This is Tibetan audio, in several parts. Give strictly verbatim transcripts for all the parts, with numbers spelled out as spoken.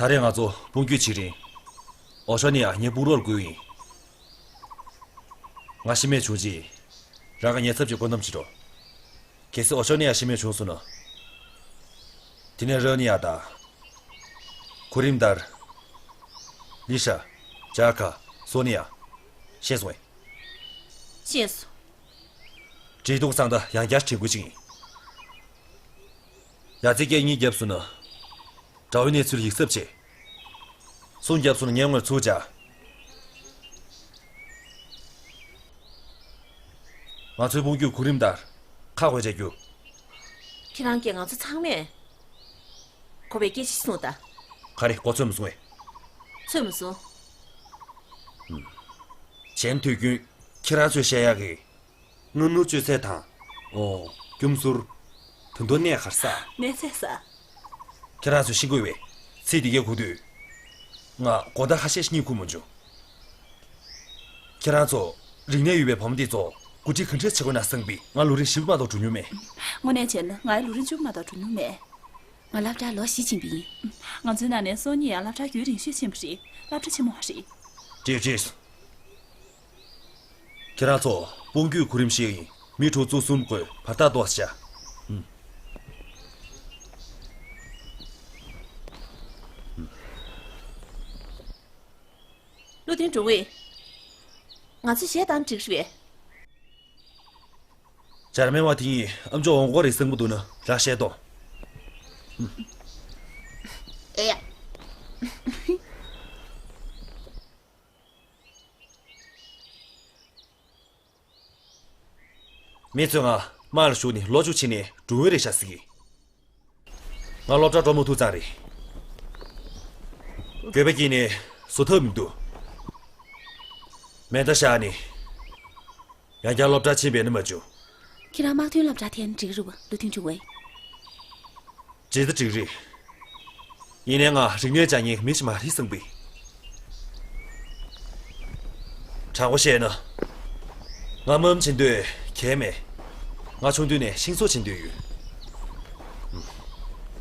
ད་རེས་ང་ཚོ་དཔུང་སྐྱོད་བྱེད་རིང་། ཨོ་ཤོ་ནི་ཡ་ངའི་དཔུང་རོགས་དགོས་ཡིན། ང་ཤི་རྨས་བྱུང་རྗེས། རང་གི་ཉེན་ཚབས་ཀྱི་བཀོད་འདོམས་བྱེད་རོགས། གལ་སྲིད་ཨོ་ཤོ་ནི་ཡ་ཤི་རྨས་བྱུང་སོང་ན། དེ་ནས་རོ་ནི་ཡ་དང་། གུ་རིམ་ལྟར། ལི་ཤ། ཇཱ་ཁ། སོ་ནི་ཡ། ཤེས་སོང་ངས། ཤེས་སོང་། འབྲེལ་གཏུག་ཚང་མ་ཡང་བསྐྱར་དྲན་སྐུལ་ཅིག་ཡིན། ཡ་ཙི་སྐད་གཉིས་བརྒྱབ་སོང་ན། དགྲ་བོའི་གནས་ཚུལ་ཡིག་ཚབ་བྱེད། གསུམ་བརྒྱབ་སོང་ན་ངས་དངོས་ཚུར་བྱ། ང་ཚོའི་དཔུང་སྐྱོད་གོ་རིམ་ལྟར་ཁག་བགོས་བྱ་རྒྱུ། ཁྱེད་རང་གིས་ང་ཚོ་ཚང་མས་གོ་བའི་སྐད་ཆ་གསུངས་དང་། ག་རེ་གོ་ཚོད་མ་སོང་ངས། ཚོད་མ་སོང་། གཞན་དུས་རྒྱུན་ཁྱེད་རང་ཚོས་བཤད་ཡག་གི། སྔ་སྣུར་བཅོས་ཚད་དང་། ཨོ། རྒྱུ་མཚོར། ད་དུང་གནས་གར་ས། གནས་ཚད་ས། ཁྱེད་རང་ཚོས་ཤེས་དགོས་པའི་ཚིག་འདི་གའི་གོ་དུས། ང་དགོང་དག་ཁ་ཤས་ཤིག་གཉིད་ཁུག་མ་བྱུང་། ཁྱེད་རང་ཚོ་རིག་གནས་ཡོད་པའི་བུ་མོ་འདི་ཚོ་འགོ་ཁྲིད་ག་འདྲས་བྱེད་དགོས་ན་བསམ་པའི་ང་ལོ་རིམ་བཞི་པ་མ་གཏོགས་འགྲོ་མྱོང་མེད། དངོས་གནས་བྱས་ན་ང་ཡང་ལོ་རིམ་བཅུ་པ་མ་གཏོགས་འགྲོ་མྱོང་མེད། ང་སློབ་གྲྭར་ལོ་བཞི་ཕྱིན་པ་ཡིན། ང་ཚོའི་ནང་ནས་སོ་གཉིས་ཡང་སློབ་གྲྭ་རྒྱུན་རིང་ཤོས་ཕྱིན་པ་རེད། སློབ་གྲྭ་ཆེན་མོ་བ་རེད། ཀྲིག་ཀྲིག་ཁྱེད་རང་ཚོ་དཔུང་སྐྱོད་གོ་རིམ་བཤད་ཡིན། མི་དྲུག་ཚོ་གསུམ་དགོས་བར་ཐག་གཏོགས་བྱ། བློ་མཐུན་དྲུང་ཝེ། ང་ཚོས་གཞས་བཏང་འགྲིག་རེད་པས། འཇར་མན་བ་དེ་ཡིས་ཨམ་ཅོག་འོང་གོ་རེ་གསང་པོ་འདུག་ན་རག་བཤད་དོ། ཨེ་ཡ། མི་ཚོས་ང་དམག་ལ་ཞུགས་ནས་ལོ་བཅུ་ཕྱིན་ནས་དྲུང་ཡིག་རེད་ཤག་ཟེར་གི། ང་སློབ་གྲྭ་འགྲོ་མ་ཐུབ་ཙང་རེད། འགྱོད་པ་སྐྱེས་ནས་བཟོ་ཐབས་མི་འདུག་མེ་མདའ་བཞག་ནས་ཡང་བསྐྱར་སློབ་གྲྭར་ཕྱིན་པ་ཡིན་ན་མ་བྱུང་། ཁྱེད་རང་དམག་དོན་སློབ་གྲྭར་འཐེན་འགྲིག་རེད་པ། བློ་མཐུན་དྲུང་ཝེ། བྱས་ཙང་འགྲིག་རེད། ཡིན་ནའི་ང་རིག་གནས་སྦྱང་མཁན་མི་ཞིག་མ་རེད་བསམ་པས། དྲང་པོ་བཤད་ན། ང་དམག་མི་བྱེད་འདོད་གང་ཡང་མེད། ང་ཆུང་དུས་ནས་ཤིང་བཟོ་བྱེད་འདོད་ཡོད།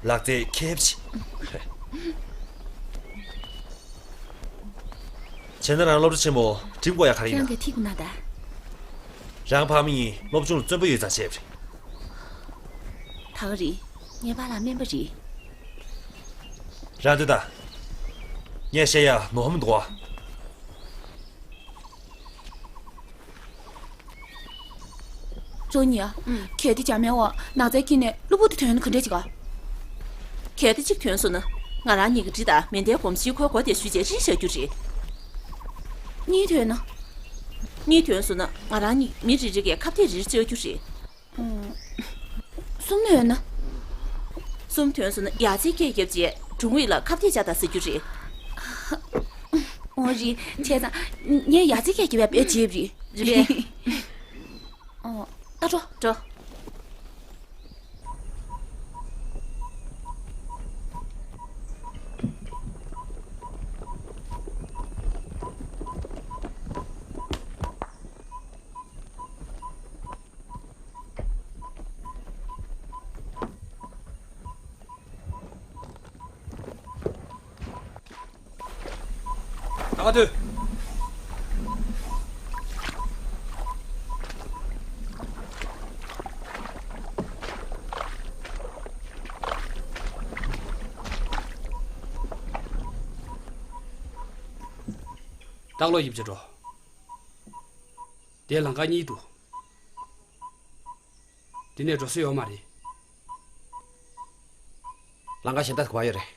ལག་རྩལ་ཁྱད་པར་ཅན། བྱས་ན་རང་སློབ་གྲྭ་ཆེན་མོ་འགྲིམ་དགོས་ཡ་ག་རེ་ཡིན་ན། ཁྱེད་རང་གིས་ཐིག་གོ་ན་ད། རང་ཕ་མ་ཡིན་སློབ་སྦྱོང་ལ་བརྩོན་པ་ཡོད་ཙང་བྱས་པ་རེད། ད་ག་རེད། ངའི་པཱ་ལགས་སྨན་པ་རེད། རང་འདོད་ད། ངས་བཤད་ཡ་ནོར་མི་འདུག་ཨ། ཇོ་ཉི་ཡ། ཨུམ། གལ་ཏེ་འཇར་མན་བ་ནགས་ཚལ་དཀྱིལ་ནས་གློ་བུར་དུ་ཐོན་ན་ག་འདྲས་བྱེད་ག་གལ་ཏེ་གཅིག་ཐོན་སོང་ན། ང་རང་གཉིས་ཀྱི་གྲི་དང་མེ་མདའི་གོམས་གཤིས་ཁོའི་མགོ་དེར་གཞུས་རྗེས་རིལ་བཞག་རྒྱུ་རེད། གཉིས་ཐོན་ན། གཉིས་ཐོན་སོང་ན་ང་རང་གཉིས་མི་རེ་རེ་གིས་ཁ་གཏད་རེ་རེ་བཅག་རྒྱུ་རེད། ཨུམ། གསུམ་ཐོན་ན། གསུམ་ཐོན་སོང་ན་ཡ་ཙི་སྐད་བརྒྱབ་རྗེས་དྲུང་ཡིག་ལ་ཁ་གཏད་བཅག་དང་ཟེར་རྒྱུ་རེད། འོ་རེད། བྱས་ཙང་ངས་ཡ་ཙི་སྐད་བརྒྱབ་པའི་བྱས་པ་རེད། རེད་པས། ཨོ། ད་འགྲོ། འགྲོ། ད་ག་དུས། ལྟག་ལོག་ཡིབ་ཅིག་འགྲོ། དེ་ལམ་ཁ་གཉིས་འདུག་དེ་ནས་འགྲོ་ས་ཡོད་མ་རེད། ལམ་ཁ་གཞན་དག་ག་པར་ཡོད་རེད།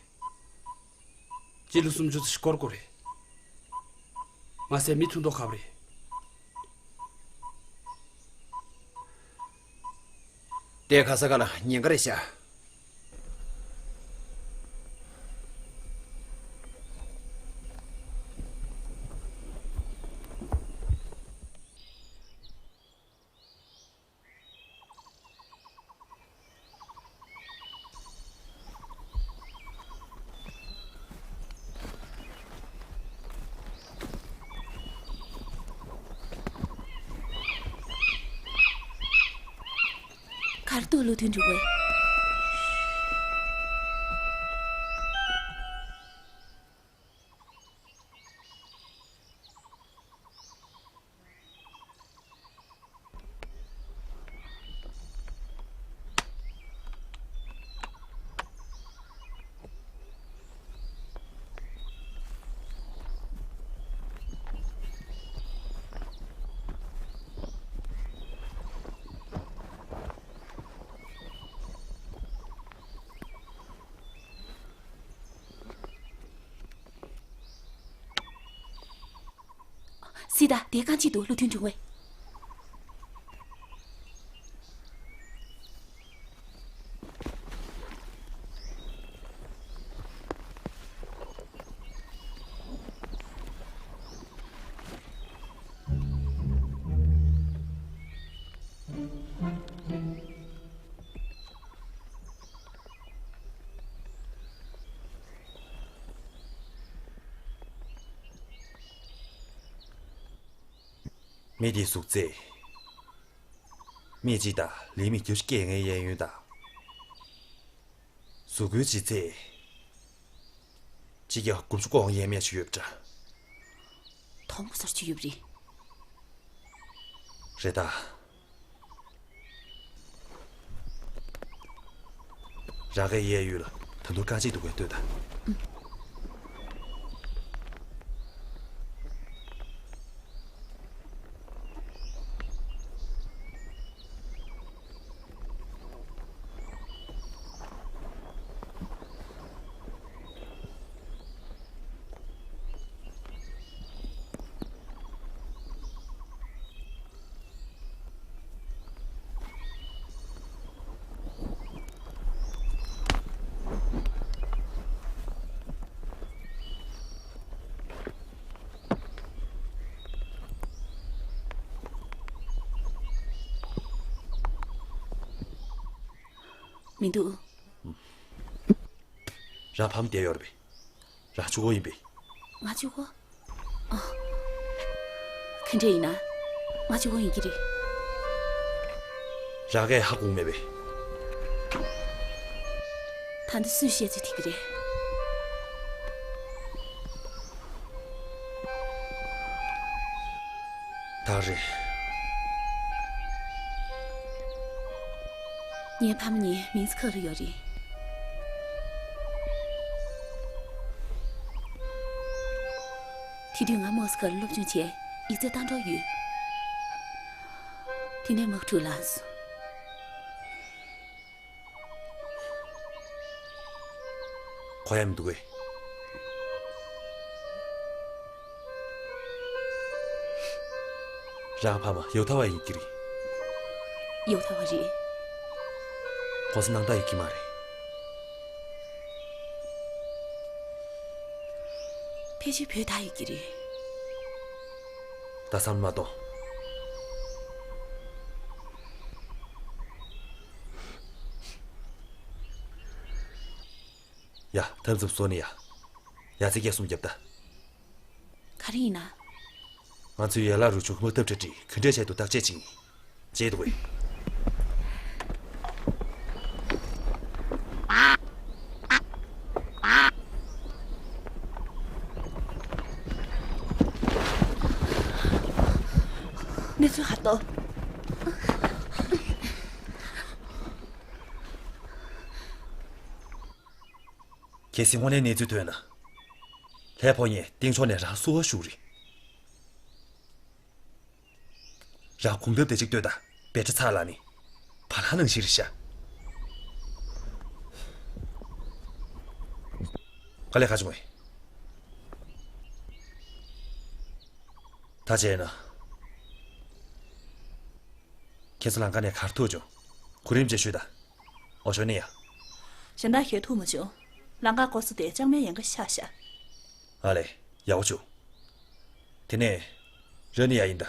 སྤྱི་ལོ་སུམ་ཅུ་ཙམ་ཞིག་འགོར་དགོས་རེད། མ་ཟད་མི་ཐུག་མདོག་ཁ་པོ་རེད། དེ་ག་ས་ག་ལ་ཉེན་ཁ་རེད་ཤག་གར་འདུག་བློ་མཐུན་འབྲུག་པ། འདི་ད་དེའི་རྐང་རྗེས་འདུག་བློ་མཐུན་དྲུང་བས། མི་དེའི་གཟུགས་ཚད། མི་གཅིག་དང་ལས་མི་བརྒྱད་ཅུ་སྐྱེ་ངེས་གཡས་གཡོན་དང་། གཟུགས་པོའི་ལྗིད་ཚད། ཕྱི་རྒྱ་དགུ་བཅུ་གོ་གཡས་མས་ཅིག་ཡོད་པ་འདྲ། དོག་མོ་ཟེར་གྱི་ཡོད་པ་རེད། རེད་ད། རང་གི་གཡས་གཡོན་ལ་ད་དུང་རྐང་རྗེས་འདུག་གས་ལྟོས་དང་། མི་འདུག་རང་ཕ་མ་བསྡད་ཡོད་རེད་པས། རང་གཅིག་པོ་ཡིན་པས། ང་གཅིག་པོ། ཨ། ག་འདྲས་ཡིན་ན། ང་གཅིག་པོ་ཡིན་གྱི་རེད། རང་གས་ཧ་གོ་མེད་པས། ད་འདི་སུས་བཤད་ཚུལ་ཐིག་གི་རེད། ད་རེད། ངའི་ཕ་མ་གཉིས་མིང་ཚིག་ཁ་རུ་ཡོད་རེད། དེ་དུས་ང་མོ་སི་ཁར་སློབ་སྦྱོང་བྱས་ཡིག་ཚད་བཏང་འགྲོ་ཡོད། དེ་ནས་མག་འཁྲུག་ལངས་སོང་། གོ་ཡ་མི་འདུག་གས། རང་ཕ་མ་ཡོ་ཐ་བ་ཡིན་གྱི་རེད། ཡོ་ཐ་བ་རེད། གོང་ས་ནང་ད་ཡོད་ཀྱི་མ་རེད། ཕལ་ཆེར་བོད་ད་ཡོད་ཀྱི་རེད། ད་བསམ་མ་གཏོང་། ཡ། ཐབ་ཚུབ་བཟོ་ནི་ཡ། ཡ་ཚེ་སྐྱེལ་གསུམ་རྒྱབ་ད། ག་རེ་ཡིན་ན། ང་ཚོའི་ཡ་ལ་རུ་ཆུ་མུ་ཐབ་ཁྲི་ཁྲི་གི་འདྲས་བྱས་འདུག་བརྟག་དཔྱད་བྱེད་ཡིན། བྱེད་འདུག་གས། གནས་ཚུལ་ཧ་ཏོ། གལ་སྲིད་དངོས་གནས་གནས་ཚུལ་ཐོན་ན། ལྷའི་ཕོ་ཉས་སྟེང་ཕྱོགས་ནས་རང་བསུ་བ་ཞུ་རེད། རང་གོམ་སྟབས་དེ་གཅིག་ལྟོས་དང་བེ་ཏྲ་ཚ་ལ་ནི། བ་ལང་ནང་བཞིན་རེད་ཤག་དཀའ་ལས་ཁག་བྱུང་བས། ད་བྱས་ན། ཁྱེད་ཚོ་ལམ་ཁ་ནས་ག་རེ་ཐུག་བྱུང་། གོ་རིམ་ཅིག་ཞུས་དང་། འོ་ཞོ་ནི་ཡ། གཞན་དག་གས་ཐུག་མ་བྱུང་། ལམ་ཁ་སྐོར་ས་དེ་ལྕང་མའི་ཡལ་ག་ཤར་ཤག་ཨ་ལས། ཡག་པོ་བྱུང་། དེ་ནས། རོ་ནི་ཡ་ཡིན་ད།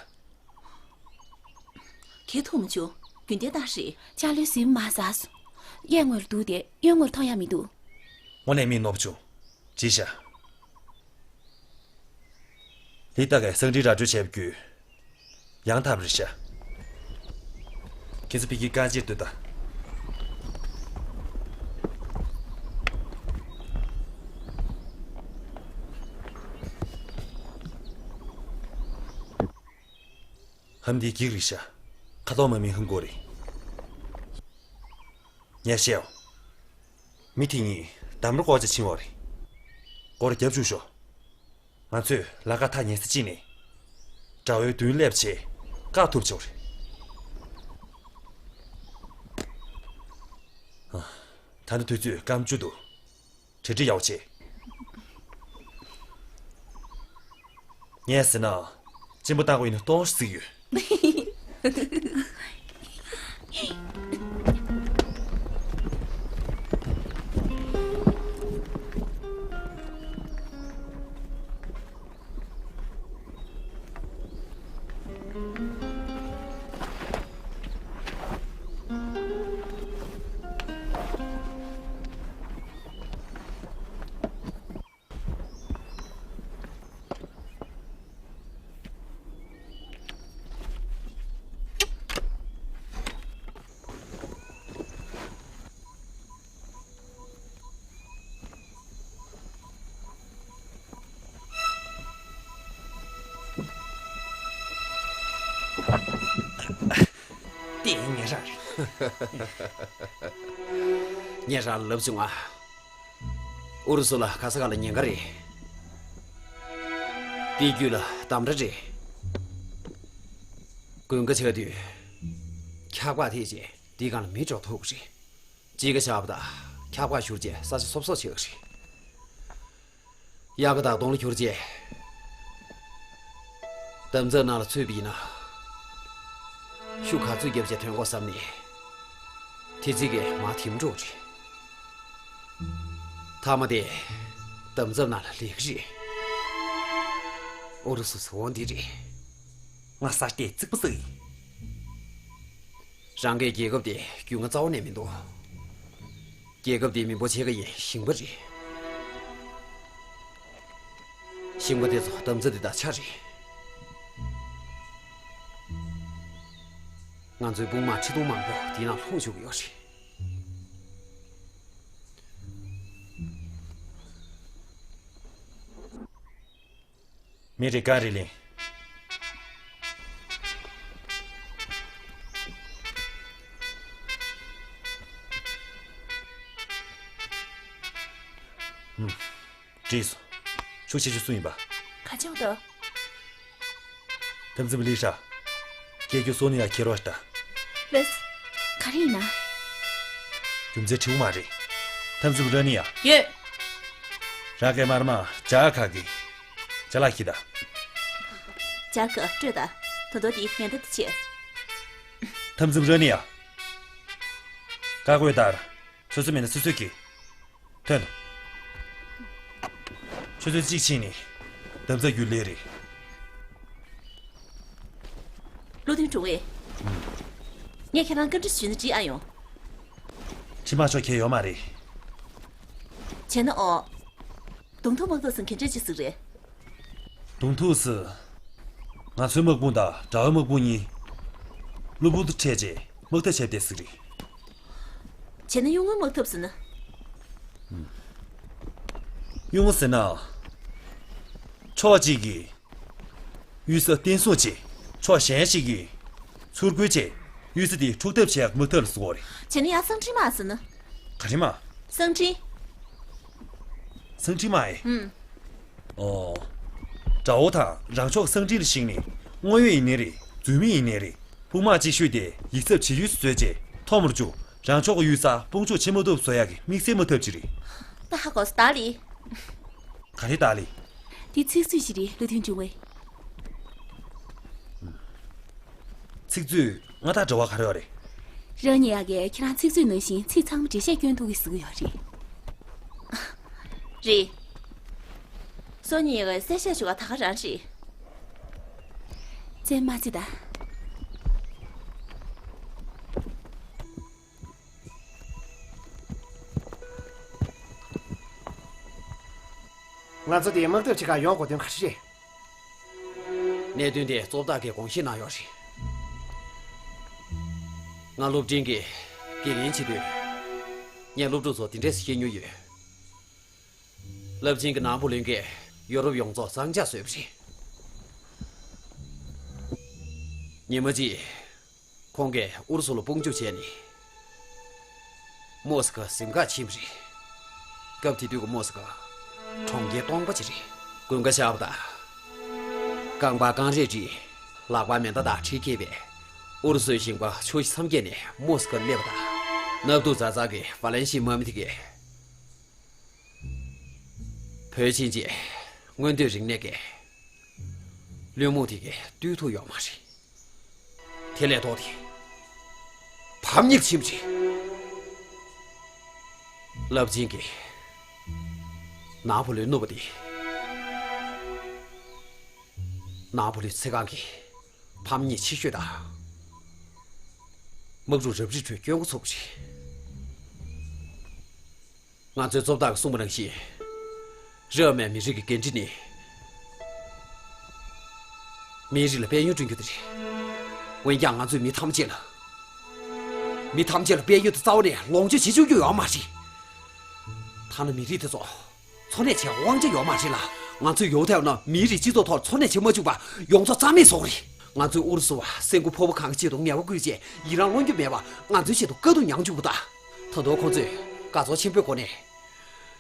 གས་ཐུག་མ་བྱུང་། རྒྱུན་ལྡན་རྟགས་རེད། ལྕགས་ལོའི་ཟིལ་མ་ཟགས་སོང་། གཡས་ངོས་ལ་འདུག་སྟེ་གཡོན་ངོས་ལ་མཐོང་ཡ་མི་འདུག་དངོས་གནས་མིག་རྣོ་པོ་བྱུང་། བྱས་ཤག་ལི་ཏ་གའི་སང་ཀྲི་ར་སྤྲོད་བྱས་པ་བརྒྱུད། ཡང་དག་པ་རེད་ཤག་ཁྱེད་ཚོ་ཕ་གིའི་རྐང་རྗེས་ལྟོས་དང་། ཧམ་འདི་འགྱིག་རེད་ཤག་ཁ་དོག་མ་སྨིན་ཧམ་དགོས་རེད། ངས་བཤད་འོ། མི་དེ་གཉིས་འདམ་ར་སྐོར་ཅིག་ཕྱིན་པ་རེད། སྐོར་རྒྱབ་བཅུག་ཤོག་ང་ཚོས་ལམ་ཁ་ཐག་ཉེ་ས་གཅིག་ནས། དགྲ་བོའི་མདུན་སླེབས་བྱས་བཀག་ཐུབ་བྱུང་རེད། ད་ནི་དུས་ཚོད་སྐར་མ་བཅུ་འདུག་གྲ་སྒྲིག་ཡག་པོ་བྱེད། ངས་ཟེར་ན། གཅིན་པ་བཏགས་པ་ཡིན་ན་ཏོག་ཙམ་བརྩི་གི་ཡོད། དེ་ངའི་ར་རེད། ངས་རང་ལ་ལབ་བྱུང་ང་། ཨུ་རུ་སུ་ལ་ག་ས་ག་ལ་ཉེན་ཁ་རེད། དེའི་རྒྱུད་ལ་དམ་དྲག་རེད། དགུན་ཁ་ཆགས་དུས། འཁྱག་པ་ཐེབས་བྱས་དེའི་སྒང་ལ་མི་འགྲོ་ཐུབ་ཀྱི་རེད། དཔྱིད་ཀ་ཆགས་པ་དང་འཁྱག་པ་ཤོར་རྗེས་ས་ཆ་སོབ་སོབ་ཆགས་ཀྱི་རེད། དབྱར་ཁ་དང་གདོང་ལ་གྱུར་རྗེས། འདམ་རྫབ་ནང་ལ་ཚུད་པ་ཡིན་ན། ཤུགས་ག་ཚོད་བརྒྱབ་བྱས་ཐོན་དགོས་བསམ་ནས། དེ་ཚིག་གིས་མར་ཐིམ་འགྲོ་གི་རེད། མཐའ་མ་དེ། འདམ་རྫབ་ནང་ལ་སླེབས་ཀྱི་རེད། ཨུ་རུ་སུ་ཚོ་འོ་འདི་རེད། ང་ས་དེ་རྩིག་པ་ཟིག་ཡིན། རང་གི་རྒྱལ་ཁབ་དེ་རྒྱུས་མངའ་རྩ་བ་ནས་མི་འདུག་རྒྱལ་ཁབ་དེའི་མི་འབོར་ཕྱེད་ཀ་ཡིན་ཞིང་པ་རེད། ཞིང་པ་དེ་ཚོ་འདམ་རྫབ་དེ་དང་ཆ་རེད། ང་ཚོའི་དཔུང་དམག་ཁྲི་སྟོང་མང་པོ་དེའི་ནང་ལྷུང་བཅུག་གི་ཡོད་རེད། མི་རེ་ག་རེ་ལེན། ཨུམ། བྲིས་སོང་། ཁྱོད་ཁྱེད་ཆོ་སུ་ཡིན་པ། ག་ཅོག་ཏུ། འཐབ་འཛིང་པ་ལི་ཧྲ། སྐད་སྒྱུར་སོ་ནི་ཡ་ཁྱེར་བ་ལྟ། ལགས། ག་རེ་ཡིན་ན། རྒྱུ་མཚན་འཕྲི་བོ་མ་རེད། འཐབ་འཛིང་པ་ར་ནི་ཡ། ཡོད། རང་གའི་མར་མ་ཇ་ཁ་གི། ཇ་ལག་གི་ད། ཇ་ག་སྤྲོད་ད། ད་དོ་དེ་ངན་ད་དེ་ཆེ། འཐབ་འཛིང་པ་ར་ནི་ཡ། ཀ་ཀོའི་ད། སོ་སོ་མེད་ན་སོ་སོའི་གི། ཐོན། ཆུ་ཚོད་གཅིག་ཕྱིན་ནས་འདམ་རྫབ་རྒྱུག་ལེ་རེད། བློ་མཐུན་དྲུང་ཨེ། ངས་ཁྱེད་རང་བཀའ་འདྲི་ཞུས་ན་འགྲིག་ཨ་ཡོང་། ཁྲིམས་དམག་ཕྱོགས་ཁེལ་ཡོད་མ་རེད། བྱས་ན་ཨོ། གདོང་ཐུག་དམག་འཐབ་ཟེར་ག་འདྲ་ཅིག་ཟིག་རེད། གདོང་ཐུག་ཟེར། ང་ཚོའི་དམག་དཔུང་དང་དགྲ་བོའི་དམག་དཔུང་གཉིས། གློ་བུར་དུ་འཕྲད་རྗེས་དམག་འཐབ་བྱས་པ་དེ་ཟིག་རེད། བྱས་ན་གཡུལ་ངོའི་དམག་འཐབ་ཟེར་ན། གཡུལ་ངོ་ཟེར་ན། ཕྱོགས་གཅིག་གིས་གཡུལ་ས་བརྟན་སྲུང་བྱེད། ཕྱོགས་གཞན་ཞིག་གིས་ཚུར་རྒོལ་བྱས། གཡུལ་ས་དེ་འཕྲོག་ཐབས་བྱེད་ཡག་དམག་འཐབ་ལ་ཟེར་གོ་རེད། བྱས་ན་ཡང་གསང་འཕྲིན་དམག་ཟེར་ན། ག་རེ་དམག་གསང་འཕྲིན། གསང་འཕྲིན་དམག་ཨེ། ཨུམ། ཨོ། དགྲ་བོ་དང་རང་ཕྱོགས་གསང་འཕྲིན་ལ་གཞིགས་ནས། དངོས་ཡོད་ཡིན་ནའི་རེད། རྫུན་མ་ཡིན་ནའི་རེད། དཔུང་དམག་ཅིག་ཤོས་དེ་ཡིག་ཚབ་བྱེད་ཡུལ་བཟོས་རྗེས་ཐོམ་རུ་བཅུག་རང་ཕྱོགས་ཀྱི་གཡུལ་སར་དཔུང་འཇུག་བྱེད་མ་ཐུབ་བཟོ་ཡག་གི་དམིགས་བསལ་དམག་འཐབ་ཅིག་རེད། ད་ཧ་གོ་སོང་ད་ལི། ག་རེ་ད་ལི། དེ་ཚིག་མཛོད་ཞིག་རེད་བློ་མཐུན་དྲུང་ཨེ། ཚིག་མཛོད་ང་དང་འབྲེལ་བ་ག་རེ་ཡོད་རེད། རང་ཉིད་ཡག་གིས་ཁྱེད་རང་ཚིག་མཛོད་ནང་བཞིན་ཚིག་ཚང་མ་འགྲེལ་བཤད་སྐྱོན་ཐུབ་ཀྱི་ཟེར་གྱི་ཡོད་རེད། རེད། སོ་གཉིས་ཀྱིས་གསལ་བཤད་ཞུ་བ་ད་ག་རང་རེད། བཙན་མ་རྩི་ད། ང་ཚོ་དེ་དམག་འཐབ་བྱེད་གར་ཡོང་དགོས་དོན་ག་རེ་རེད། གནད་དོན་དེ་གཙོ་བདག་གིས་དགོངས་བཞེས་གནང་ཡོད་རེད། ང་སློབ་འབྲིང་གི་དགེ་རྒན་བྱེད་དུས། ངས་སློབ་ཕྲུག་ཚོ་འདི་འདྲས་བཤད་མྱོང་ཡོད། རླབས་ཆེན་གྱི་ནག་འབུ་ལེན་མཁན་ཡོ་རོབ་ཡོངས་རྫོགས་གཙང་ཕྱགས་བཟོས་པ་རེད། ཉི་མ་གཅིག་ཁོང་གིས་ཨུ་རུ་སུ་ལ་དཔུང་འཇུག་བྱས་ནས། མོ་སི་ཀ་གཟིམ་འགག་ཕྱིན་པ་རེད། སྐབས་དེ་དུས་ཀྱི་མོ་སི་ཀ་གྲོང་ཁྱེར་སྟོང་པ་ཅིག་རེད། དགུན་ཁ་ཆགས་པ་དང་། རྐང་པར་རྐང་རས་བསྒྲིགས། ལག་པར་མེ་མདའ་དང་གྲི་འཁྱེར་བའི་ཨུ་རུ་སུའི་ཞིང་པ་ཕྱོགས་བཞི་མཚམས་བརྒྱད་ནས་མོ་སི་ཀར་སླེབས་པ་དང་། སྣབས་དུག་ཛ་ཛ་གི་ཧྥ་ལན་ཤིའི་དམག་མི་དེ་གས། བོད་ཕྱིན་རྗེས་མངོན་འདོད་རིག་གནས་ཀྱི་ བླུན་རྨོངས་དེ་གས་བཏུལ་ཐུབ་ཡོད་མ་རེད། དེ་ལས་ལྡོག་སྟེ་ཕམ་ཉེས་ཕྱིན་པ་རེད། རླབས་ཆེན་གྱི་ནག་པོ་ལོའི་གནོད་པ་དེ། ནག་པོ་ལོའི་ཚེ་གང་གི་ཕམ་ཉེས་ཆེ་ཤོས་དང་། དམག་འཁྲུག་རབ་རིབ་ཁྲོད་སྐྱོན་འགོ་ཚུགས་པ་རེད། ང་ཚོའི་གཙོ་བདག་གིས་གསུངས་པ་ནང་བཞིན། རབ་དམའ་མི་རིགས་ཀྱི་འགན་འཁྲི་ནི། མིའི་རིགས་ལ་དཔལ་ཡོན་བསྐྲུན་རྒྱུ་དེ་རེད། འོན་ཀྱང་ང་ཚོས་མི་ཐམས་ཅད་ལ། མི་ཐམས་ཅད་ལ་དཔལ་ཡོན་དེ་རྩ་བ་ནས་ལོངས་སྤྱོད་བྱེད་བཅུག་རྒྱུ་ཡོད་མ་རེད། ཐ་ན་མི་རིགས་དེ་ཚོ་འཚོ་གནས་བྱེད་དབང་ཆ་ཡོད་མ་རེད་ལ། ང་ཚོས་ཡོད་དེ་ཡོད་ན་མིའི་རིགས་སྤྱི་ཚོགས་ཐོག་འཚོ་གནས་བྱེད་མ་བཅུག་པར་ཡོངས་རྫོགས་རྩ་མེད་བཟོ་གི་རེད། ང་ཚོས་ཨུ་རུ་སུ་བ་སེང་གོ་ཕོ་བོ་གང་གི་ཆེད་དུ་ངལ་བ་བཀོད་རྗེས་ཡི་རང་ལོན་རྒྱུ་མེད་པ་ང་ཚོའི་ཆེད་དུ་དཀའ་སྡུག་མྱངས་བཅུག་པ་དང་། ད་དུང་ཁོང་ཚོས་དགའ་ཚོར་ཆེན་པོའི་སྒོ་ནས།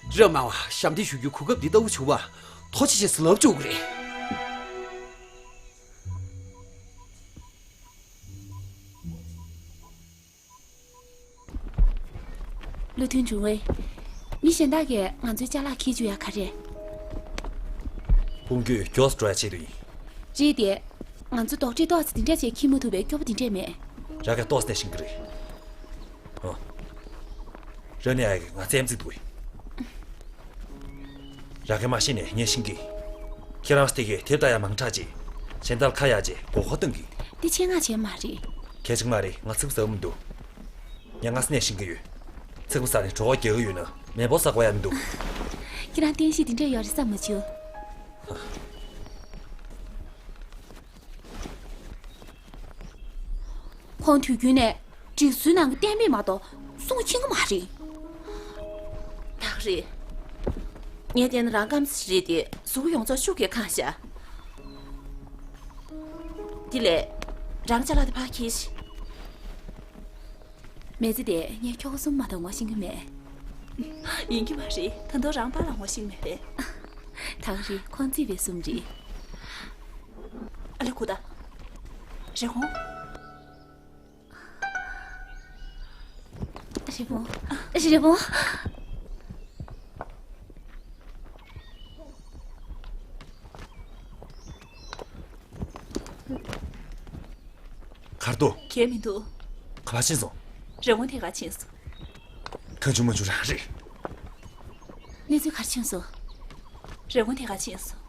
རབ་དམའ་བ་ཞབས་འདེགས་ཞུ་རྒྱུའི་གོ་སྐབས་འདི་ལྟ་བུ་བྱུང་བར་ཐུགས་རྗེ་ཆེ་ཟེར་ལབ་བཅུག་གི་རེད། བློ་མཐུན་ཆུང་བས། མི་གཞན་དག་གིས་ང་ཚོའི་ཅ་ལག་འཁྱེར་བཅུག་ཡ་ག་རེ། དཔུང་སྐྱོད་མགྱོགས་སུ་འགྲོ་ཡ་ཆེད་དུ་ཡིན། རེད་དེ། ང་ཚོ་རྡོག་ཁྲེས་ཏོག་ཙམ་དེ་འདྲ་བྱས་འཁྱེར་མ་ཐུབ་པའི་སྐྱོ་པོ་དེ་འདྲས་མེད། ར་གས་ཏོག་ཙམ་ཤེས་ཀྱི་རེད། ཨོ། ར་ནི་ཨ་ཡེ་ང་ཙམ་ཙིག་འདུག་གས། ར་གས་མ་ཤེས་ནས་ངས་ཤེས་ཀྱི། ཁྱེད་རང་སྟེ་གས་དེབ་ལྟ་ཡ་མང་དྲགས་ཅིག་གཞན་དག་ཁ་ཡ་ཅེ་མགོ་སྐོར་གཏོང་གི། འདི་ཆེད་མངགས་བྱས་མ་རེད། གལ་ཆེ་མ་རེད། ང་ཚིག་པ་ཟ་གི་མི་འདུག་ངས་སྔ་ས་ནས་ཤེས་ཀྱི་ཡོད། ཚིག་པ་ཟ་ནས་གྲོད་ཁོག་རྒྱག་གི་ཡོད་ན་མེ་ཕོར་ཟ་དགོས་ཡ་མི་འདུག་ཁྱེད་རང་བསྟན་བཤིག་འདི་འདྲས་ཡོད་རེད་བསམ་མ་བྱུང་། ཁོང་དུས་རྒྱུན་ནས་སྒྲིག་སྲོལ་ནང་གི་གཏན་འབེབས་མ་གཏོགས་སྲུང་ཕྱིན་གི་མ་རེད། ད་ག་རེད། ངས་བལྟས་ན་རང་སྐམ་ས་རེད་དེ་གཟུགས་ཡོངས་རྫོགས་ཤུགས་ཀྱིས་གང་ཤག་དེ་ལས། རང་ཅ་ལག་དེ་ཕར་འཁྱེར་ཤིག་མེ་ཙི་དེ་ངས་ཁྱོ་ག་གསུམ་མ་གཏོགས་ངོ་ཤེས་ཀྱི་མེད། ཡིན་གྱི་མ་རེད། ད་དུང་རང་པཱ་ལགས་ངོ་ཤེས་ཀྱི་མེད་པས། ད་ག་རེད། ཁོང་རྩིས་པའི་གསུམ་རེད། ཨ་ལེ་ཁུ་ད། རེ་ཧོང་། རི་བོང་། རི་བོང་། གར་འདུག་གས་མི་འདུག་ག་པར་ཕྱིན་སོང་། རི་བོང་དེ་ག་ཕྱིན་སོང་། གང་བྱུང་མ་བྱུང་རང་རེད། གནས་ཚུལ་ག་རེ་བྱུང་སོང་། རི་བོང་དེ་ག་ཕྱིན་སོང་།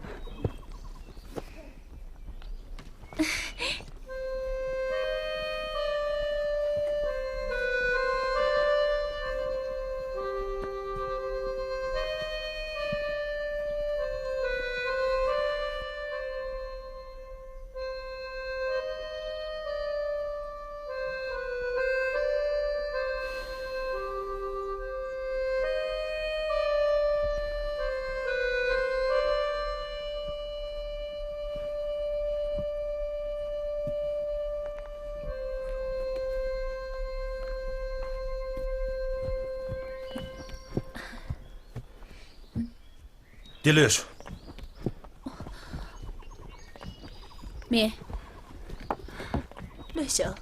འདི་ལོས་ཤོག་མེད། ལོས་ཤོག་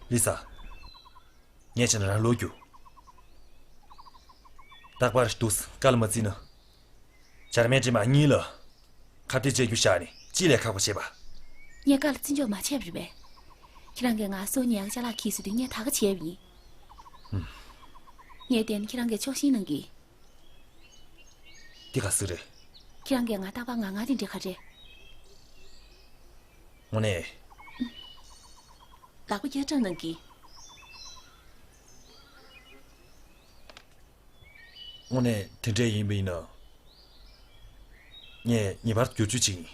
ལི་ས། ངས་བྱས་ན་རང་ལོག་རྒྱུ། རྟག་པར་འདུག་སེ་བཀའ་ལ་མ་བརྩིས་ན། འཇར་མན་འདྲེ་དམག་གཉིས་ལ་ཁ་གཏད་བཅག་རྒྱུ་བཞག་ནས་ཅི་ལས་ཁག་པ་བྱེད་པ། ངས་བཀའ་ལ་བརྩི་འཇོག་མ་བྱས་པ་རེད་པས། ཁྱེད་རང་གིས་ང་སོ་ཉལ་ཅ་ལག་འཁྱེར་ཟེར་དུས་ངས་ད་ག་བྱས་པ་ཡིན། ངས་བལྟས་ན་ཁྱེད་རང་གིས་ཕྱོགས་ཞེན་གནང་གི། འདི་ག་ཟིག་རེད། ཁྱེད་རང་གིས་ང་རྟག་པར་ངར་ངར་དེ་འདྲ་ག་རེ། དངོས་གནས། ལག་པ་བརྐྱངས་བཀྲམ་གནང་གི། དངོས་གནས་དེ་འདྲས་ཡིན་པ་ཡིན་ན། ངས་ངེས་པར་དུ་བསྒྱུར་བཅོས་བྱེད་ཀྱི་ཡིན།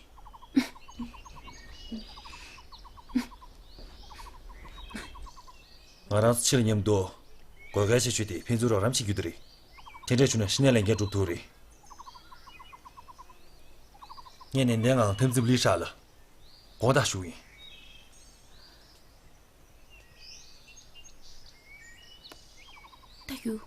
ང་རང་ཚོ་ཕྱི་ལ་མཉམ་དུ་དགོས་གལ་ཆེ་ཤོས་དེ་ཕན་ཚུན་རོགས་རམ་བྱེད་རྒྱུ་དེ་རེད། དེ་འདྲས་བྱུང་ན་ཕྱི་ནས་ལས་འགན་སྒྲུབ་ཐུབ་རེད། ངས་ནན་ཏན་ངང་འཐབ་འཛིང་ལི་ཧྲ་ལ་དགོངས་དག་ཞུ་གི་ཡིན། ད་ཡུ།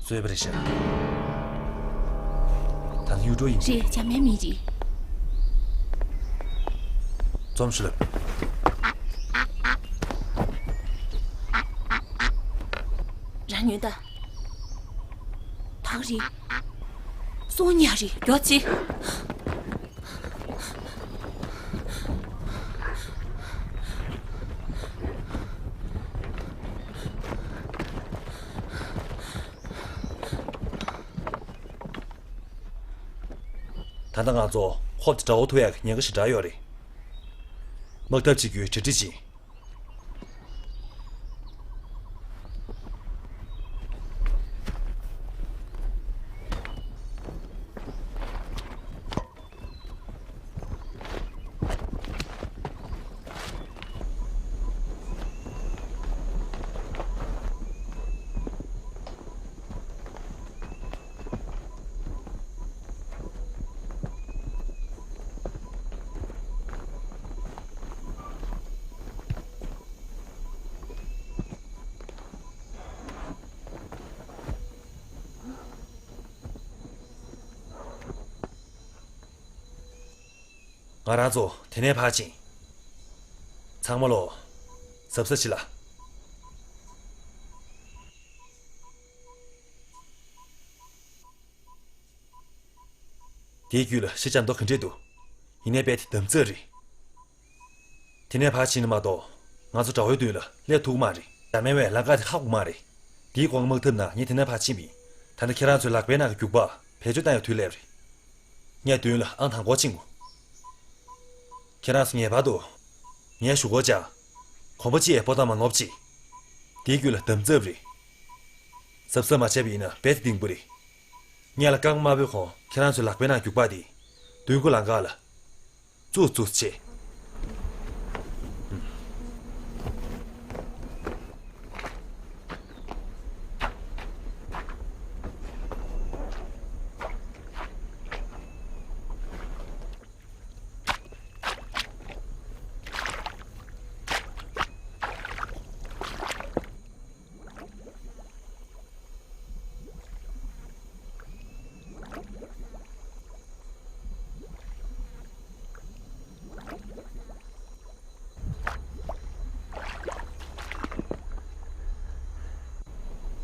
རྩོད་པ་རེད་ཤག་ད་ནི་གཡུ་སྒྲོན་ཡིན་གྱི། རེད། འཇར་མན་མི་རེད། རྩོམ་ཞུ་ལབ། རང་ཉོན་ད། ཐག་རིང་། སོང་ཉག་རེད། མགྱོགས་བྱེད། ད་ལྟ་ང་ཚོ་ཁོབ་དེ་དགྲ་བོ་ཐུག་ཡག་གི་ཉེན་ཁ་ཞེ་དྲག་ཡོད་རེད། དམག་འཐབ་བྱེད་རྒྱུའི་གྲ་སྒྲིག་བྱེད། ང་རང་ཚོ་དེ་ནས་ཕར་ཕྱིན། ཚང་མ་ལོ། གཟབ་གཟབ་བྱེད་ལ། དེའི་རྒྱུད་ལ་ཤི་ཆ་མདོ་ག་འདྲས་འདུག་ཡིན་ནའི་དཔེ་དེ་དམ་རྫས་རེད། དེ་ནས་ཕར་ཕྱིན་ན་མ་གཏོགས། ང་ཚོ་དགྲ་བོའི་མདུན་ལ་སླེབས་ཐུབ་ཀྱི་མ་རེད། འཇར་མན་བས་ལམ་ཁ་དེ་ཧ་གོ་གི་མ་རེད། དེའི་སྒང་དམག་འཐབ་ནང་ངས་དེ་ནས་ཕར་ཕྱིན་པ་ཡིན། ད་ནི་ཁྱེད་རང་ཚོའི་ལག་པའི་ནང་གི་རྒྱུག་པ་བེད་སྤྱོད་བཏང་ཡག་དུས་སླེབས་རེད། ངས་མདུན་ལ་ཨང་དང་པོ་ཕྱིན་དགོས། ཁྱེད་རང་ཚོ་ངེས་པར་དུ་ངའི་གཞུག་གུར་བཅར། གོམ་པ་གཅིག་ཡང་སྤོ་སྟངས་མ་ནོར་བ་བྱེད། དེའི་རྒྱུད་ལ་དམ་རྫས་རེད། གཟབ་གཟབ་མ་བྱས་པ་ཡིན་ན་རྦད་དེ་གཏིང་པོ་རེད། ངས་ལ་རྐང་པ་དམར་པོའི་གོང་ཁྱེད་རང་ཚོའི་ལག་པའི་ནང་རྒྱུག་པ་དེ་མདུན་སྒོ་ལམ་ཁ་ལ་བཙུགས་བཙུགས་བྱས།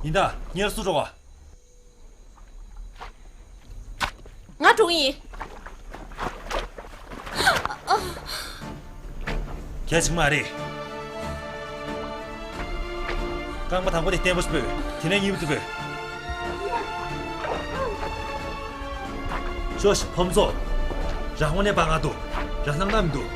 ཡིན་ད། ངེར་སུ་འགྲོ་བ། ང་འགྲོ་གི་ཡིན། གལ་ཆེན་མ་རེད། རྐང་པ་དང་པོ་དེ་བརྟན་པོ་ཞིག་ཕུད། དེ་ནས་གཉིས་པ་དེ་ཕུད། ཤོག་ཤིག་ཕོ་མོ་ཚོ། རང་དབང་ནས་པ་ང་འདུག་རང་སྣང་དག་མི་འདུག་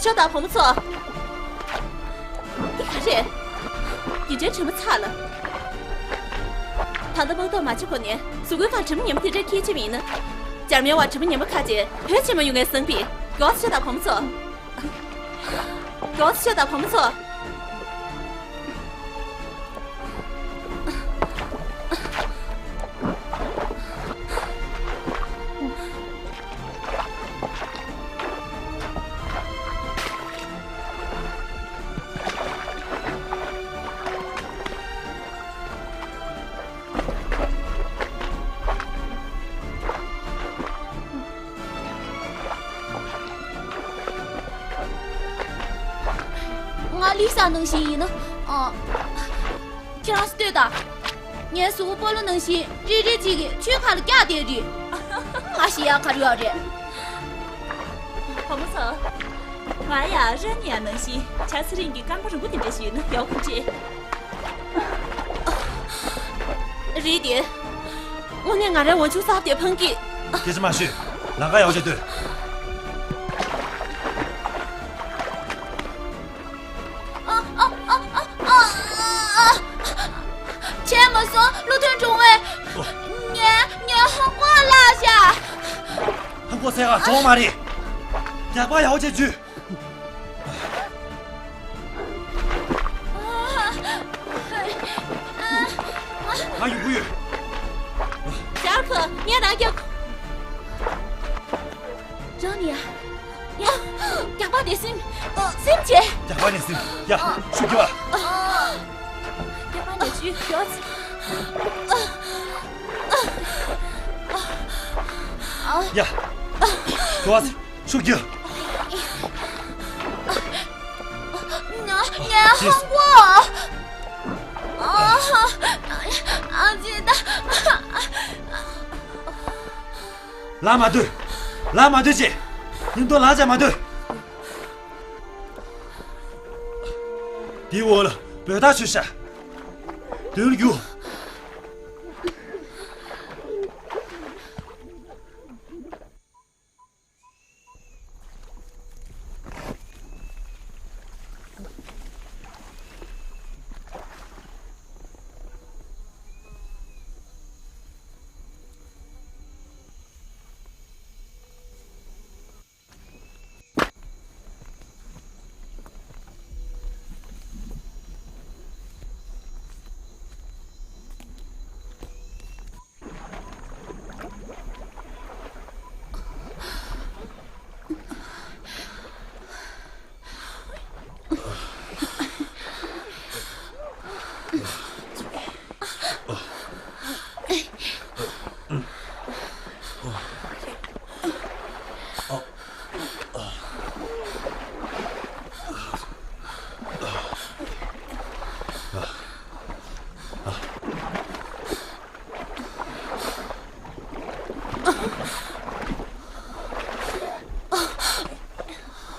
ཤོག་དང་བུ་མོ་ཚོ། འདི་ག་རེད། འདི་འདྲའི་དྲི་མ་ཚ་ལ། ད་ལྟ་དམག་ཐོག་མ་བྱེད་གོང་ནས་གཟུགས་པོའི་ཁར་དྲི་མ་ངན་པ་དེ་འདྲ་འཁྱེར་ཕྱིན་པ་ཡིན་ན། འཇར་མན་བ་དྲི་མ་ངན་པ་ཁ་ཅིག་བོད་ཕྱིན་མ་ཡོང་ངའི་བསམ་པས། མགྱོགས་ཤོག་དང་བུ་མོ་ཚོ། མགྱོགས་ཤོག་དང་བུ་མོ་ཚོ། ང་ལི་ས་ནང་བཞིན་ཡིན་ན། ཨ། ཁྱེད་རང་ཚོ་ལྟོས་དང་། ངའི་གཟུགས་པོ་སྤོ་ལོ་ནང་བཞིན་རིལ་རིལ་ཅིག་གིས་ཆུའི་ཁ་ལ་བཀྱགས་བསྡད་རེད། ང་ཤི་ཡག་ག་རེ་ཡོད་རེད། བུ་མོ་ཚོ། ང་ཡང་ར་ནི་ཡ་ནང་བཞིན་བྱ་ཚེ་རིང་གི་རྐང་པ་རིང་པོ་དེ་འདྲ་ཞིག་ཡོད་ན་ཡག་གམ་ཅེས། རེད་དེ། དངོས་གནས་ང་རའི་འོ་ཆུང་གསར་དེ་ཕངས་ཀྱི། སྐད་ཆ་མ་ཤོད། ལམ་ཁ་ཡག་པོ་ཅིག་སྡོད། ཨ། ཨ། ཨ། ཨ། ཨ། བྱས་མ་སོང་། བློ་མཐུན་དྲུང་བས། ཨོ། ངའི། ངའི་ཧང་གོ་བརླགས་ཤག་ཧང་གོ་ཟེར་ག་གྲོགས་མ་རེད། རྒྱག་པ་ཡག་པོ་བྱས་འཇུས། ང་ཡོང་གི་ཡོད། ངས་རང་རྒྱག་རང་ནི་ཡ། ཡ། རྒྱག་པ་དེ་སེམས། སེམས་བྱེད། རྒྱག་པ་ནི་སེམས། ཡ། ཤུགས་རྒྱབ། རྒྱག་པ་ནི་ཤུགས་རྒྱབ། ཡ། རྒྱག་པ། ཤུགས་རྒྱབ། ང་ང་ཧོན་པོ། ཨ་ཨ་ཅི་ད། ལ་མ་སྡོད། ལ་མ་སྡོད་ཅེས། སྙིང་དོན་ལ་བྱ་མ་སྡོད། དེའི་འོག་ལ་བོད་ཐག་ཆོད་ཤག་དོན་རྒྱུ།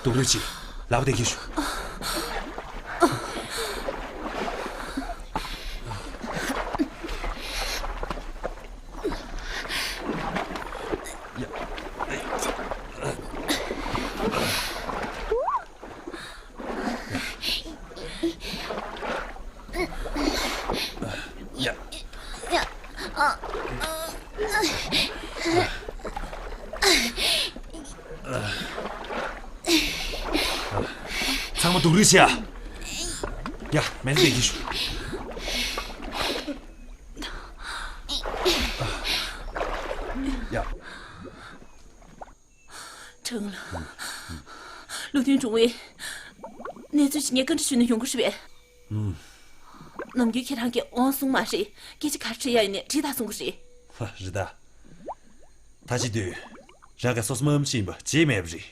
སྡུག་རུས་ཅིག་ལབ་བདེ་གི་ཞུ། ཡ། ཚང་མ་སྡུག་རུས་བྱེད་ཨ། ཡ། མེད་ན་བསྡད་ཀྱི་ཞུ། ཡ། ཁྲང་ལ། ལུགས་མཐུན་དྲུང་བའི་གནས་ཚུལ་ཞིག་ངས་བཀའ་འདྲི་ཞུས་ན་ཡོང་གི་རེད་པས། ཨུམ། ནམ་རྒྱུན་ཁྱེད་རང་གིས་འོང་སོང་མ་རེད། སྐད་ཆ་ག་རེ་དྲིས་ཡ་ཡིན་ནའི་དྲིས་དང་གསུང་གི་རེད། ཧ། རེད་ད། ད་བྱེད་དུས་རང་གིས་སོ་སོ་མ་ཡིན་པ་བྱེད་མེད་པ་རེད།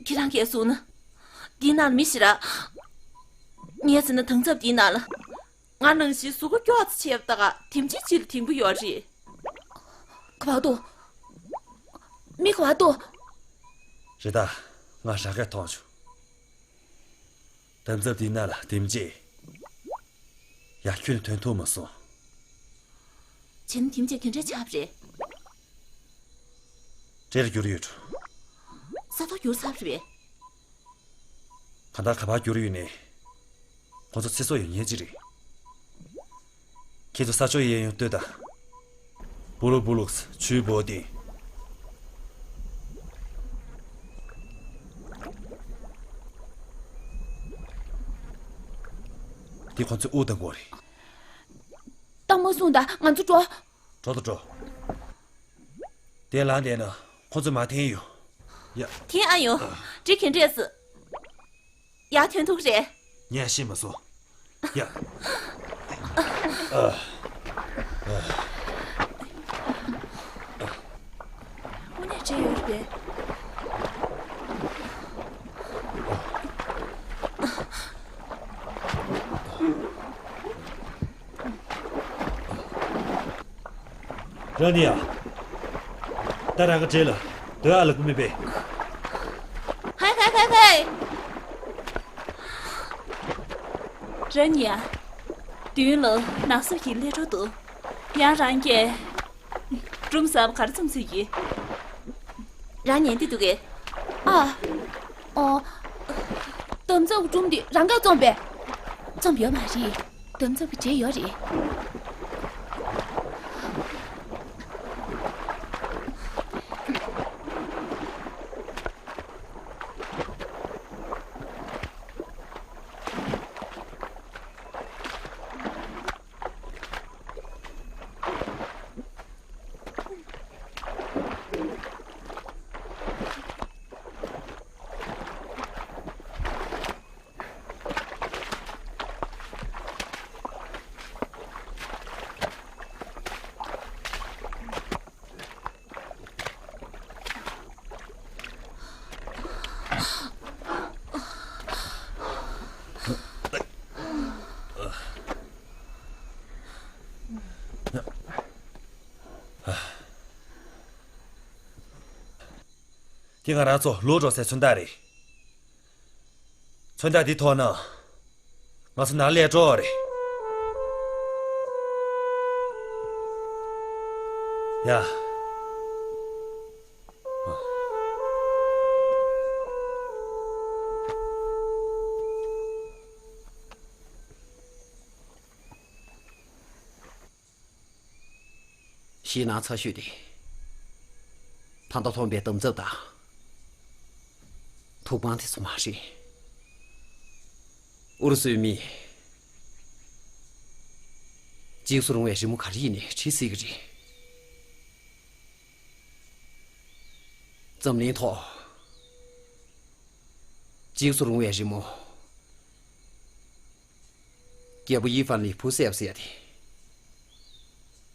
ཁྱེད་རང་གིས་གསུངས་ན། འདིའི་ནང་ལ་མི་ཞིག་ར། ངས་ཟེར་ན་དམ་ཚབ་འདིའི་ནང་ལ། ང་ནང་བཞིན་གཟུགས་པོ་སྐྱོ་ཙམ་བྱས་པ་དག་དེམ་ཅིག་ཅིག་ལ་དེང་པོ་ཡོད་རེད། ག་བ་དོ། མི་ག་བ་དོ། རེད་ད། ང་རང་གིས་མཐོང་བྱུང་། དམ་ཚབ་དེའི་ནང་ལ་དེམ་ཅིག་ཡ། ཁྱོན་ཐོན་ཐུབ་མ་སོང་། བྱས་ན་དེམ་ཅིག་ག་འདྲས་ཆགས་པ་རེད། འདྲེ་ལ་འགྱུར་ཡོད་འགྲོ། ས་ཐོག་འགྱུར་ཚར་བ་རེད་པས། གང་ལྟར་ག་པར་འགྱུར་ཡོད་ནའི། ཁོ་ཚོ་ཚེ་སྲོག་ཡོད་མཁན་ཅིག་རེད། ཁྱེད་ཚོ་ས་ཕྱོགས་གཡས་གཡོན་ལྟོས་དང་། བུ་ལུག་བུ་ལུག་ཆུའི་འབོ་ཏི། འདི་ཁོ་ཚོའི་དབུ་དང་མགོ་རེད། ད་མ་གསུངས་དང་། ང་ཚོ་འགྲོ། འགྲོ་དང་འགྲོ། དེ་ལངས་བསྡད་ན་ཁོ་ཚོ་མར་འཐེན་ཡོང་། ཡ། འཐེན་ཨ་ཡོང་། འདྲེ་ག་འདྲས་སེ་ཡར་ཐོན་ཐུབ་རེད། ངས་ཤེས་མ་སོང་། ཡ། ཨ། ཨ། དངོས་གནས་འདྲེ་ཡོད་རེད་པས། ར་ནི་ཡ། ད་རང་གི་འདྲེ་ལ་སྡོད་ཨ་ལབ་གི་མེད་པས། ཧའི་ཧའི་ཧའི་ཧའི། ར་ནི་ཡ། མདུན་ལ་ནགས་གསེབ་ཀྱི་ཀླད་ཀོར་འདུག་ཡང་རང་གིས་སྒྲུང་གསར་པ་ག་རེ་རྩོམ་སྲིད་ཀྱི། རང་ཉན་གྱི་འདུག་གས། ཨ། ཨོ། དམ་ཚབ་སྒྲུང་འདི་རང་གིས་རྩོམ་པས། རྩོམ་ཡོད་མ་རེད། དམ་ཚབ་ཀྱིས་བྲིས་ཡོད་རེད། དེ་ང་རང་ཚོ་ལོག་འགྲོ་སའི་མཚོན་རྟགས་རེད། མཚོན་རྟགས་འདི་མཐོང་ན། ང་ཚོ་ནང་ལས་འགྲོ་བ་རེད། ཡ། ཞེད་སྣང་ཚ་ཤོས་དེ། ད་ལྟ་ཐོན་པའི་འདམ་རྫབ་དང་། ཐུག་པང་དེ་ཚོ་མ་རེད། ཨུ་རུ་སུའི་མིས། འཇིགས་སུ་རུང་བའི་རི་མོ་ག་རེ་ཡིན་ནའི་བྲིས་སྲིད་ཀྱི་རེད། འཛམ་གླིང་ཐོག་འཇིགས་སུ་རུང་བའི་རི་མོ། རྒྱལ་པོ་ཡི་ཧྥན་ལི་བུ་བསད་པ་ཟེར་ཡ་དེ།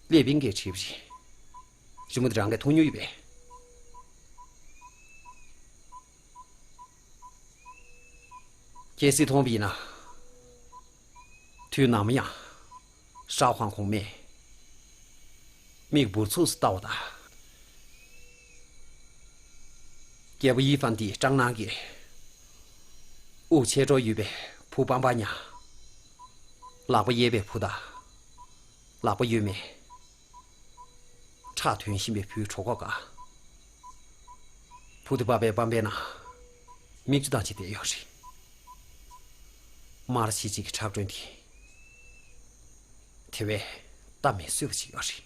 ཀླད་པིན་གྱིས་བྲིས་པ་རེད། རི་མོ་དེ་རང་གིས་མཐོང་མྱོང་ཡོད་པས། གལ་སྲིད་མཐོང་བ་ཡིན་ན། དུས་ནམ་ཡང་། ཧྲའོ་ཧང་གོང་མས། མིག་འབུར་ཚུགས་སུ་བལྟ་བ་དང་། རྒྱལ་པོ་ཡི་ཧྥན་ཏིའི་སྐྲག་སྣང་གིས། དབུགས་ཆད་འགྲོ་ཡོད་པའི་བུ་པང་པ་ཉ། ལག་པ་གཡས་པའི་བུ་དང་། ལག་པ་གཡོན་མའི། ཁྲག་ཐོན་བཞིན་པའི་བུའི་གྲོད་ཁོག་ག། བུ་དེ་བབས་པའི་པང་པའི་ནང་། མིག་ཆུ་བཏང་བྱས་བསྡད་ཡོད་རེད། དམར་ཤིག་ཤིག་གི་ཁྲག་སྒྲོན་དེ། དེ་བས་གཏམ་མི་བཟོད་པ་ཞིག་ཡོད་རེད།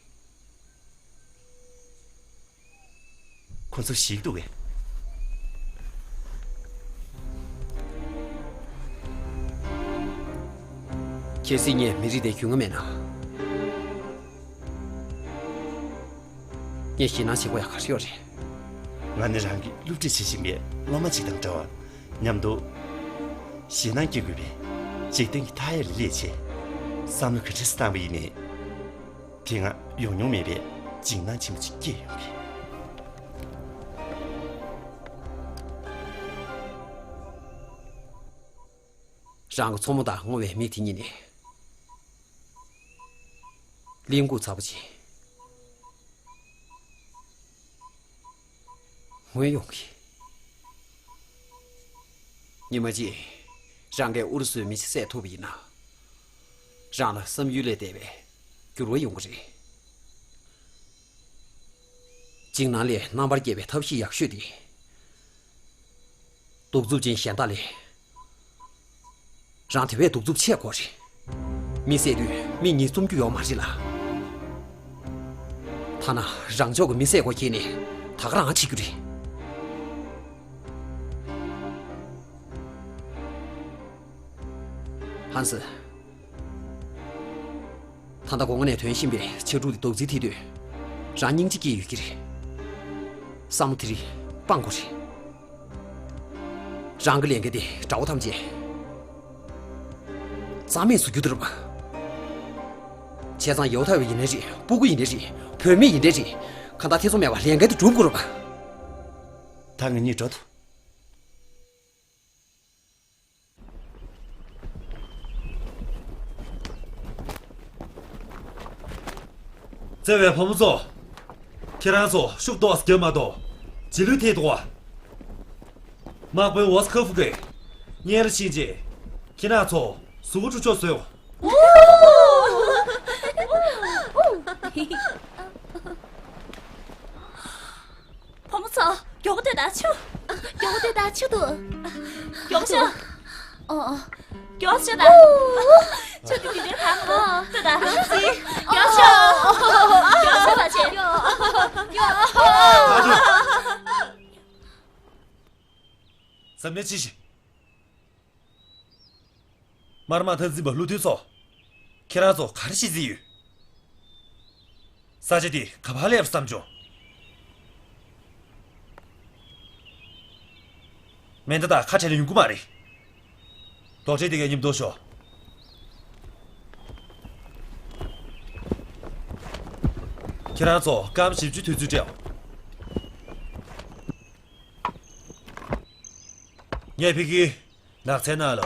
ཁོ་ཚོ་ཞིག་འདུག་གས། གལ་སྲིད་ངས་མི་རིགས་དེ་རྒྱུས་མངའ་མེད་ན། ངས་ཞེད་སྣང་བྱེད་དགོས་ཡག་ག་རེ་ཡོད་རེད། ང་ནི་རང་གི་སློབ་ཁྲིད་བྱེད་བཞིན་པའི་སློབ་མ་ཅིག་དང་འདྲ་བར། མཉམ་དུ། ཞེད་སྣང་སྐྱེ་དགོས་པའི་འཇིག་རྟེན་གྱི་མཐའ་ཡས་ལ་སླེབས་བྱས། བསམ་བློ་ག་འདྲ་སེ་བཏང་བ་ཡིན་ནའི། དེ་སྔ་ཡོང་མྱོང་མེད་པའི་འཇིགས་སྣང་ཆེན་པོ་ཅིག་སྐྱེས་ཡོང་གི། རང་གི་མཚོ་མོ་དང་སྔོ་བའི་མིག་དེ་གཉིས་ནས། གླེན་ལྐུགས་ཚ་པོ་ཅིག་མངོན་ཡོང་གི། ཉི་མ་གཅིག་རང་གིས་ཨུ་རུ་སུའི་མི་ཆ་བསད་ཐུབ་པ་ཡིན་ན། རང་ལ་བསམ་ཡུལ་ལས་འདས་པའི་འགྱུར་བ་ཡོང་གི་རེད། འཇིགས་སྣང་ལས་རྣམ་པར་རྒྱལ་བའི་ཐབས་ཤེས་ཡག་ཤོས་དེ། གདུག་རྩུབ་ཅན་གཞན་དག་ལས། རང་དེ་བས་གདུག་རྩུབ་ཆེ་དགོས་རེད། མི་བསད་དུས་མིག་གཉིས་བཙུམ་རྒྱུ་ཡོད་མ་རེད་ལ། ཐ་ན་རང་ཕྱོགས་ཀྱི་མི་བསད་དགོས་ཁྱེད་ནས་ད་ག་རང་བྱེད་རྒྱུ་རེད། ཧན་སི། ད་ལྟ་སྒོ་ང་ནས་ཐོན་བཞིན་པའི་ཕྱ་དྲུག་དེ་རྡོག་རྫིས་ཐེབས་དུས། རང་སྙིང་རྗེ་སྐྱེ་ཡོད་ཀྱི་རེད། བསམ་བློ་དེ་རིགས་སྤང་དགོས་རེད། རང་གི་ལས་འགན་དེ་དགྲ་བོ་ཐམས་ཅད་རྩ་མེད་བཟོ་རྒྱུ་དེ་རེད་པ། བྱས་ཙང་ཡོ་ཐ་བ་ཡིན་ནའི་རེད། སྤུ་གུ་ཡིན་ནའི་རེད། བུད་མེད་ཡིན་ནའི་རེད། གང་ལྟར་ཐེ་ཚོམ་མེད་པར་ལས་འགན་དེ་སྒྲུབ་དགོས་རེད་པ། ད་ང་གཉིས་འགྲོ་ཐུབ། བརྩེ་བའི་ཕོ་མོ་ཚོ། ཁྱེད་རང་ཚོ་ཤུགས་ཏོག་ཙམ་རྒྱབ་མ་གཏོགས་ཇི་ལུས་ཐེབས་འདུག་བ། དམག་དཔོན་ཝོ་སི་ཁ་ཧྥུ་གིས་སྔོན་ལ་ཕྱིན་རྗེས། ཁྱེད་རང་ཚོ་གཟུགས་པོ་འཁྲུ་ཆོག་བཟོས། ཕོ་མོ་ཚོ། མགྱོགས་པོ་སྡོད་དང་། ཆུ། མགྱོགས་པོ་སྡོད་དང་། ཆུ་འདུག་མགྱོགས་ཤོག་ཨོ་ཨོ། མགྱོགས་ཤོག་དང་། ཆུ་འདི་འདི་འདྲའི་གང་འདུག་ལྟོས་དང་། མགྱོགས་ཤོག་མགྱོགས་ཤོག་དང་ཆེ། འཛམ་གླིང་སྤྱི་བྱེ། དམར་དམག་འཐབ་འཛིང་པ་བློ་མཐུན་ཚོ། ཁྱེད་རང་ཚོ་ག་རེ་བྱེད་རྩིས་ཡོད། ས་ཆ་འདི་ག་པར་སླེབས་བསམ་བྱུང་། མེ་མདའ་དང་ཁ་བྲལ་ཡོང་གི་མ་རེད། རྡོག་ཁྲེས་དེ་གའི་མཉམ་དུ་ཤོག་ཁྱེད་རང་ཚོ་སྐར་མ་བཞི་བཅུ་དུས་ཚོད་སྤྲད། ངས་ཕ་གིའི་ནགས་ཚལ་ནང་ལ་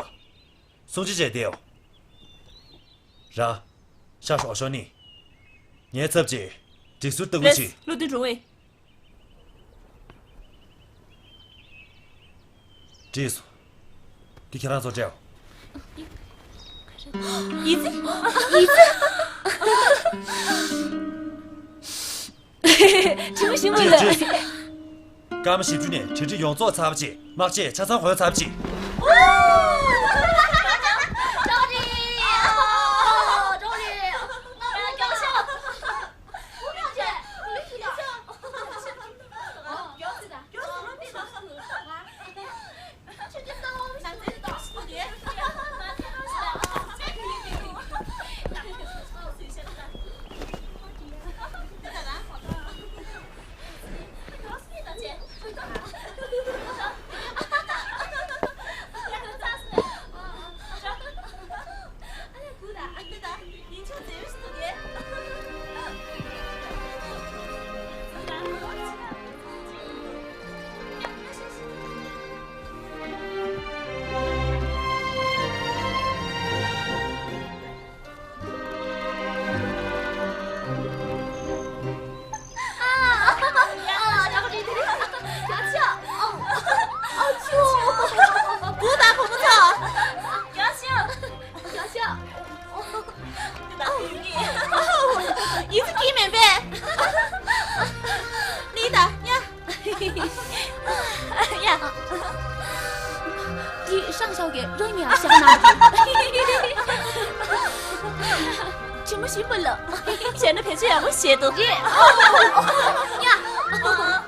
སྲུང་བརྩི་བྱས་བསྡད་ཡོད། རང་། ཤར་ཞོག་ཤོག་ནི། ངའི་ཚབ་བྱས་སྒྲིག་སྲོལ་ལྟ་སྐུལ་བྱེད། བློ་མཐུན་དྲུང་བའི། རེད་སོང་། འདི་ཁྱེད་རང་ཚོ་སྤྲད། ཡི་ཙི། ཡི་ཙི། དྲི་མ་ཞིམ་པོ་ལ། སྐར་མ་བཞི་བཅུ་ནས་གྲ་སྒྲིག་ཡོངས་རྫོགས་ཚར་བ་ཅིག་དམག་ཆས་ཆ་ཚང་གོན་ཚར་བ་ཅིག་ཡི་ཙི་སྐྱིད་མེད་པས། ལི་ད་ཉ། ཡ། འདི་ཧྲང་ཞའོ་གིས་རང་ཉིད་ལ་ཤ་གནང་གི། ཇི་མ་ཞིམ་པ་ལ། བྱས་ན་བེད་སྤྱོད་ཡག་པོ་བྱེད་འདུག་རེད། ཡ།